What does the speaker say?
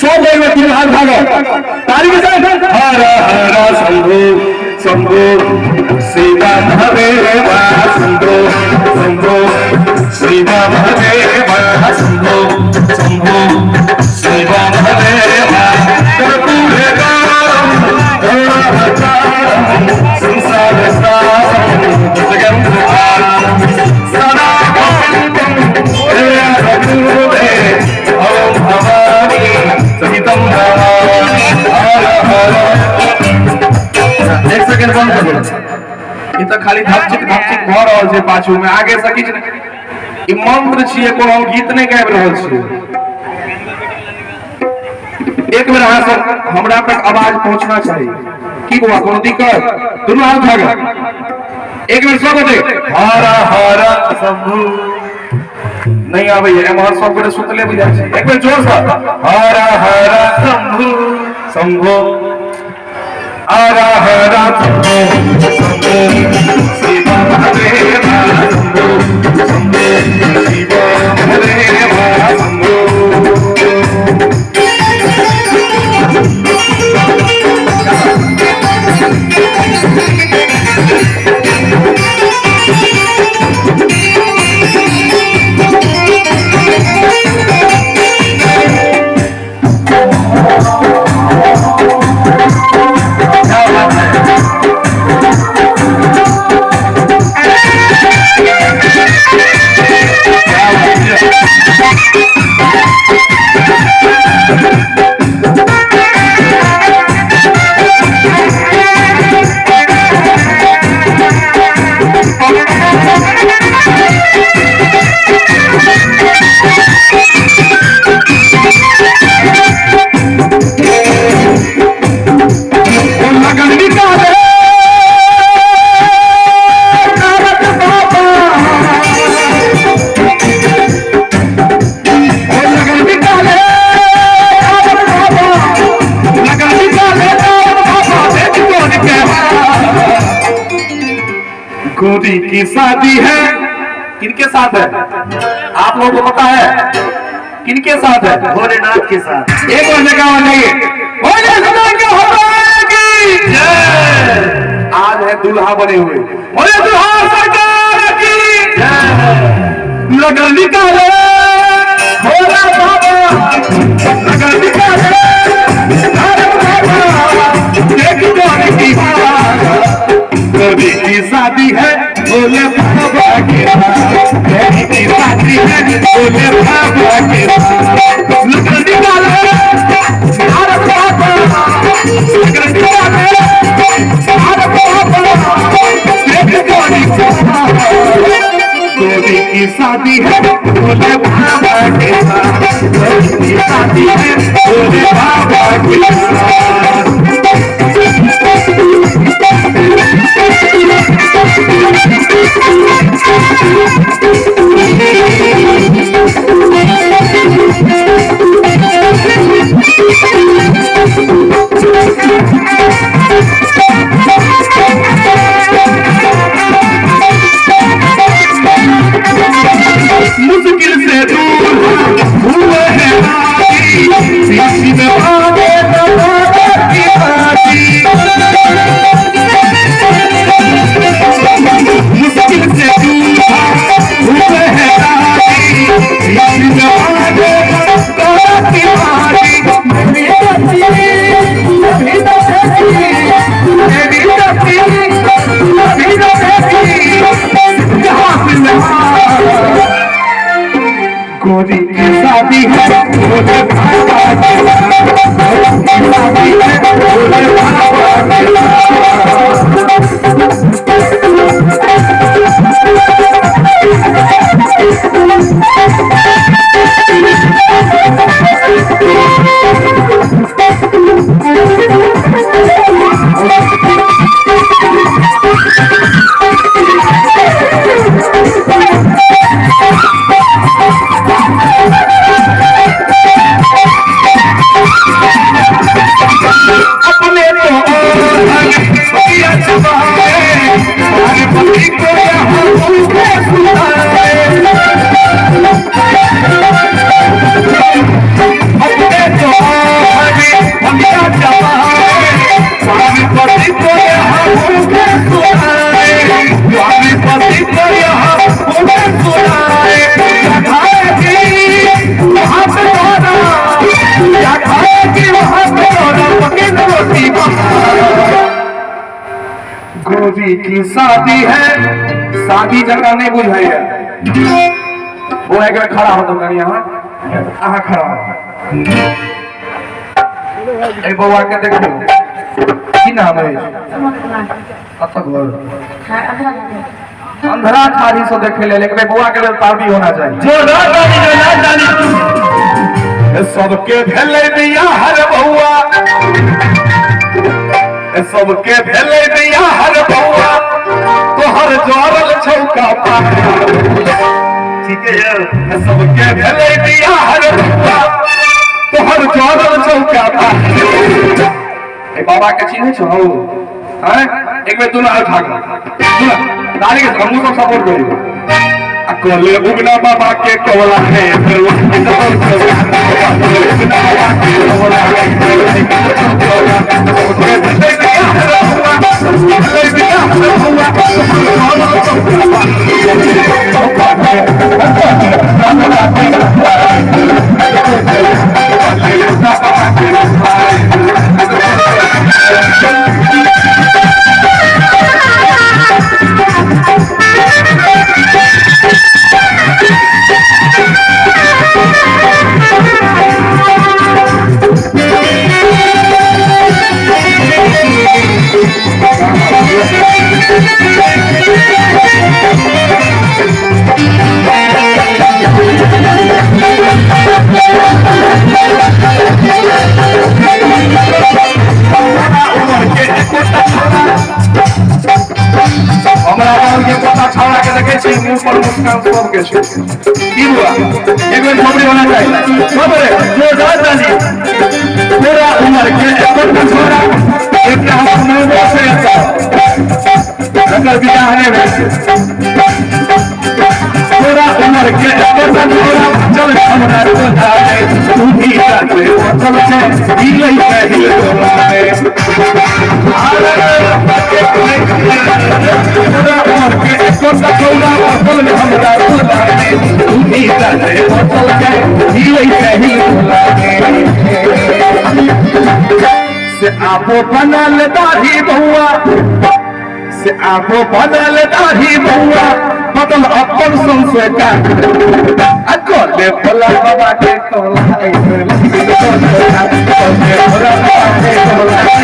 सब एक बेर तीन हाथ भागल ताली के साथ। हर हर शंभु शंभु शिव महादेवा शंभु शंभु शिव महादेवा शंभु शंभु शिव महादेवा। कर्पूर गौरम करुणावतारम संसार सारम भुजगेन्द्रहारम सदा वसन्तं हृदयरघुवे भवं भवानी सहितं नमामि। हर हर। एक सेकंड बंद करू। ई तऽ खाली धपचिक धपचिक भऽ रहल छै पाछू में, आगे से किछु नहि। ई मंत्र छियै, कोनो हम गीत नहि गाबि रहल छियै। एक बेर अहाँ सब हमरा तक आवाज पहुंचना चाही। की बौआ कोनो दिक्कत? दुनू हाथ उठा के एक बेर सब गोटे हर हर शंभु। नहीं आबैया एम्हर, सब गोटे सुतले बुझाइ छै। एक बेर जोर से हर हर शंभु शंभु हर हर शंभु शंभु शिव महादेवा शंभु शंभु शिव महादेवा शंभु। क्या बात है, क्या बात है। ओ लगन निकाले नारद बाबा, ओ लगन निकाले नारद बाबा, लगन निकाले नारद बाबा, देख कौन के गोरी की शादी है। किनके साथ है? आप लोगों को पता है किनके साथ है? भोलेनाथ के साथ। एक और जगह हो जाइए। भोलेनाथ के भगवान की जय। आज है दुल्हा बने हुए, बोले दुल्हा सरकार की जय। लगन निकाले भोला बाबा, लगन निकाले नारद बाबा, देख कौन की गोरी की शादी है भोले बाबा के साथ। गोरी की शादी है भोले बाबा के साथ। लगन निकाले नारद बाबा, लगन निकाले नारद बाबा, देख कौन की गोरी की शादी है भोले बाबा के साथ। गोरी की शादी है भोले बाबा के साथ। मुश्किल से दूर हुए हैं राजी, शीशी में बाबे बाबा की बाजी। मुश्किल से दूर हुए हैं राजी, शीशी में बाबे बाबा की बाजी। मेरी बच्ची अभी तो देखी, मेरी बच्ची अभी तो देखी, जहाँ से गोरी की शादी है भोले बाबा के साथ। गोरी की शादी है भोले बाबा के साथ। छोरी की शादी है। शादी जगह नहीं बुझाइए। वो एक बेर खड़ा हो तो कनी अहाँ अहाँ खड़ा हो। ए बौआ के देखो की नाम है? कतऽ घर? अंधरा ठाढ़ी से देखे ले, लेकिन बौआ के लेल ताबी होना चाहिए। जोरदार ताली, जोरदार ताली। सबके भेलै बियाह रे बौआ, सबके भेलै बियाह रे बौआ, तोहर जरल छौका पाखा। ठीक है। सबके भेलै बियाह रे बौआ, तोहर जरल छौका पाखा। ए बाबा के चिन्है छौ? हैं? एक बेर दुनू उठा के दुनू ताली के हमहूँ सब सपोर्ट करियो। आ कहले उगना बाबा के कवला है, फिर उगना बाबा के कवला है। हमरा गाँव के पता छौड़ा के देखे छी मुंह पर मुस्कान सबके छै। की हुआ? एक बेर खबरी होना चाहिए। खबरे जोरदार ताली। पूरा उम्र के एकोटा छोड़ा एकटा हमर नौबो से जकर बियाह नहि भेल छै। पूरा उम्र के एकोटा छोड़ा चल हमरा टोला में, तू भी जाके चल छै हिलै छै हिल टोला में। पूरा उम्र के एकोटा छोड़ा चल हमरा टोला में, तू भी जाके चल छै हिलै छै हिल टोला में। से आपो बनल दाढ़ी बउआ, से आपो बनल दाढ़ी बउआ, बदल अपन संस्कार। आ कोले भोला बाबा के कहला, कोले भोला बाबा के कहला।